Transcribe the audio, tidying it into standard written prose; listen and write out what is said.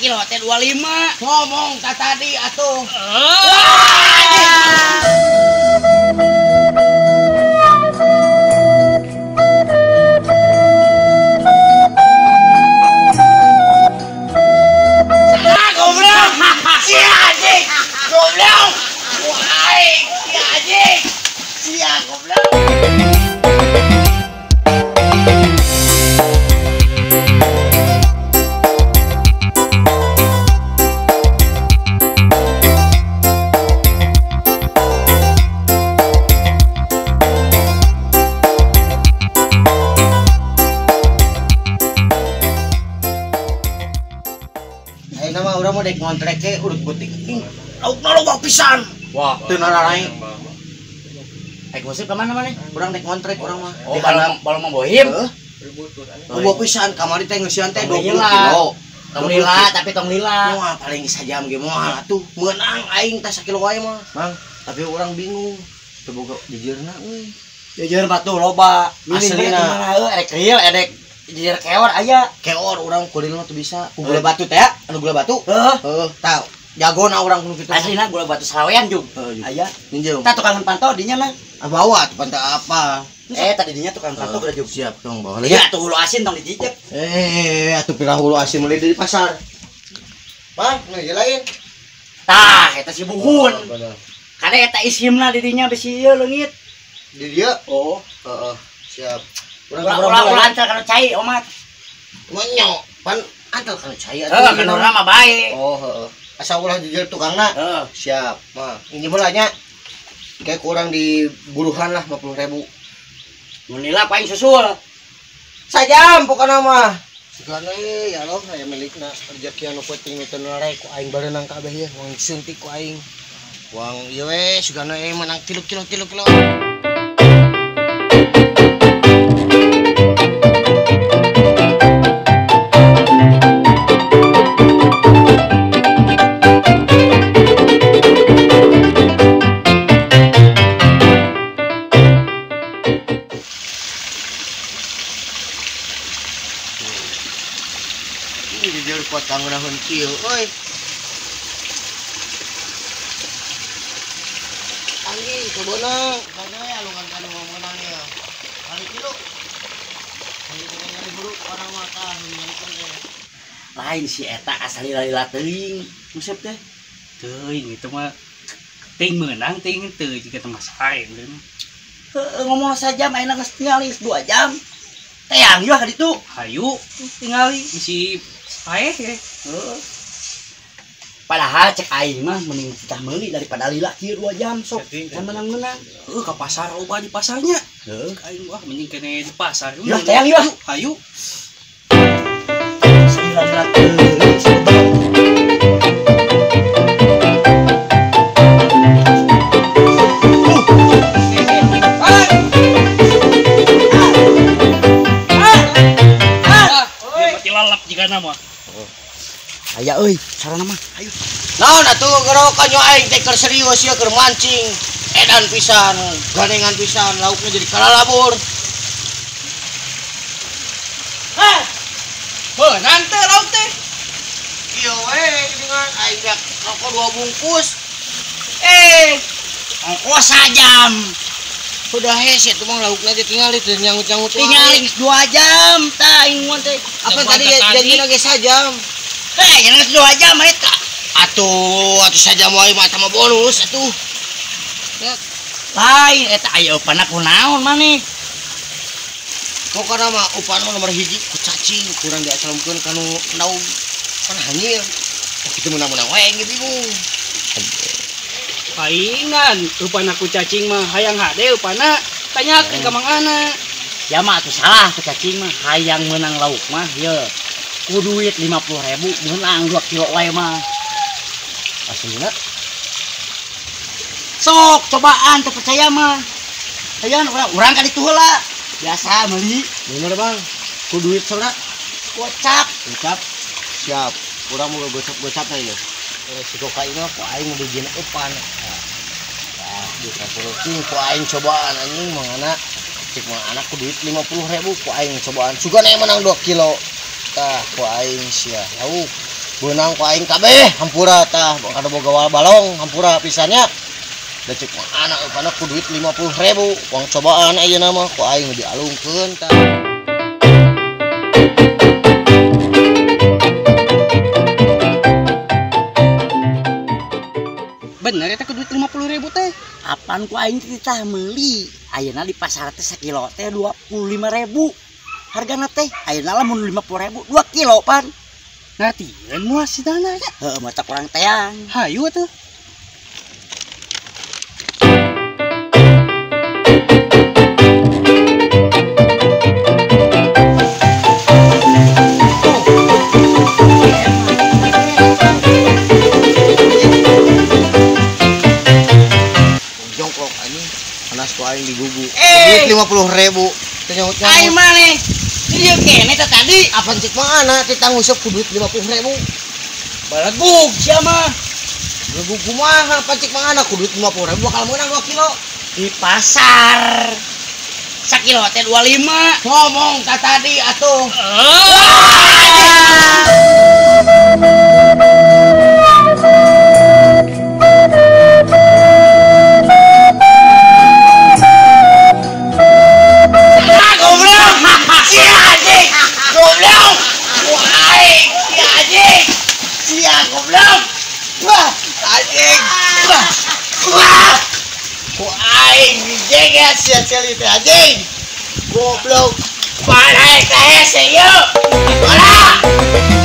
Sakilo teh 25. Ngomong ka tadi atuh. Salah goblok. Si anjing. Goblok. Wah, si anjing. Sia goblok. Dek ngontrak ke urut butik. Lauk loba pisan. Wah, teu nararai. Rek musib ka mana maneh? Urang dek ngontrak urang mah. Oh, balong mah bohim. Loba pisan kamari teh ngeusian teh 20 kilo. Tong lila tapi tong lila. Moal paling sajam ge moal atuh. Meunang aing teh sakilo wae mah. Mang, tapi urang bingung. Teu boga jejerna euy. Jejer batu loba. Aslina kumaha euy erek real erek jejer keor aya. Keor urang kulil mah teu bisa. Ku gula batu teh ya? Anu gula batu? Heeh. Heeh, tah jagona urang kudu kitu. Aslina gula batu sarawean jug. Aya. Ninjeum. Tah tukangan panto dinya mah. Ah bawa tuh panto apa? Tadi dinya tukang panto udah jug. Siap tong bawa. Ya atuh hulu asin tong dijijep. Atuh pirah hulu asin meuli di pasar. Bang, nu lain. Tah, eta si buhun. Kade eta isimna di dinya bisi ieu leungit. Di dieu? Oh, heeh. Siap. Ulah antar kana cai omat. Menyo, pan antar kana cai atuh. Heeh, kendorna mah bae. Oh, heeh. Asa ulah jujur tukangna. Heeh. Siap. Mah, ini heula nya. Kayak kurang di buruhan lah 50.000. Mun lila paling susul. Sajam pokona mah. Sigana ya Allah aya milikna rezeki anu penting teu nare ku aing bareunang kabeh ye, wang suntik ku aing. Wang ieu we sigana menang 3 kilo 3 kilo. Kuat kanggunaheun kieu euy. Anggi kebeunang kana we alungan kana meunang ya. Kali kilo. Kali ningali buru orang mah tah ningalikeun teh. Lain si eta asal lila teuing musep teh. Teuing itu mah ting meunang ting teu jiga teh masain teh. Heueuh ngomong sajam ayeuna geus tingali 2 jam. Teang yeuh ka ditu. Hayu tingali bisi paeh ye. Heeh. Padahal cek aing mah mending kita meuli daripada lila kieu 2 jam sok kan menang-menang. Heuh ka pasar loba di pasarnya. Heuh aing wah mending kene di pasar. Yeuh teang yeuh. Hayu. Lila teuing sobat. Mah. Aya euy, sarana mah. Ayo. Naon atuh gerokan nyo aing teh keur serius ieu keur mancing. Edan pisan, ganengan pisan, lauknya jadi kalalabur. Hah. Beunang teh lauk teh. Ieu we geuningan aing dak rokok 2 bungkus. Ongkos sajam. Udah hese tuh mah laukna teh tingali teu nyangut-nyangut. Tingali 2 jam tah aing mun teh. Apa tadi janjina ge sajam? Jangan 2 jam eta. Atuh, atuh sajam wae mah sama bonus atuh. Lain eta aya upana kunaon maneh? Pokona mah upana mah nomor 1 ku cacing kurang diasalamkeun kanu naung kan hanyir. Kitu menang-menang wae ge bingung. Palingan upana ku cacing mah hayang hade upana tanyakeun ka Mang Ana. Ya mah atuh salah ku cacing mah hayang meunang lauk mah ye. Ku duit 50.000 meunang 2 kilo wae mah. Aslina Sok cobaan teu percaya mah. Hayang urang ka ditu heula. Biasa meuli. Bener Bang. Ku duit saudara? Gocap. Gocap. Siap. Urang mau gocap-gocap ya. Resiko ka ieu ku aing mau dijieun eupan. Tah, dikapuruking ku aing cobaan anjing mangana. Cek mah anak ku duit 50.000 ku aing cobaan. Sugan aya menang 2 kilo. Tah, ku aing sia. Lauk. Beunang ku aing kabeh hampura tah kada boga balong hampura pisannya. Da cek mah anak rupana ku duit 50.000. Wang cobaan ayeuna mah ku aing dialungkeun tah. Bener eta ku duit 50.000 teh. Apaan ku aing teh meuli? Ayeuna di pasar teh sakilo teh 25.000. Hargana teh ayeuna lamun 50.000 2 kilo pan. Ngartieun moal si dana nya. Heuh mata kurang teang. Hayu atuh. Jongkok anjing panas ku aing digugu. Duit 50.000 teh nyaut-nyaut. Aing maneh. Ieu kene teh tadi apaan cek mana titang nguseup ku duit 50.000. Balegug sia mah. Balegug kumaha apaan cek mana ku duit 50.000 bakal meunang 2 kilo di pasar. Sakilo teh 25. Ngomong ka tadi atuh. Sia-sia teh anjing. Goblok. Balik ka hese yeuh. Bola.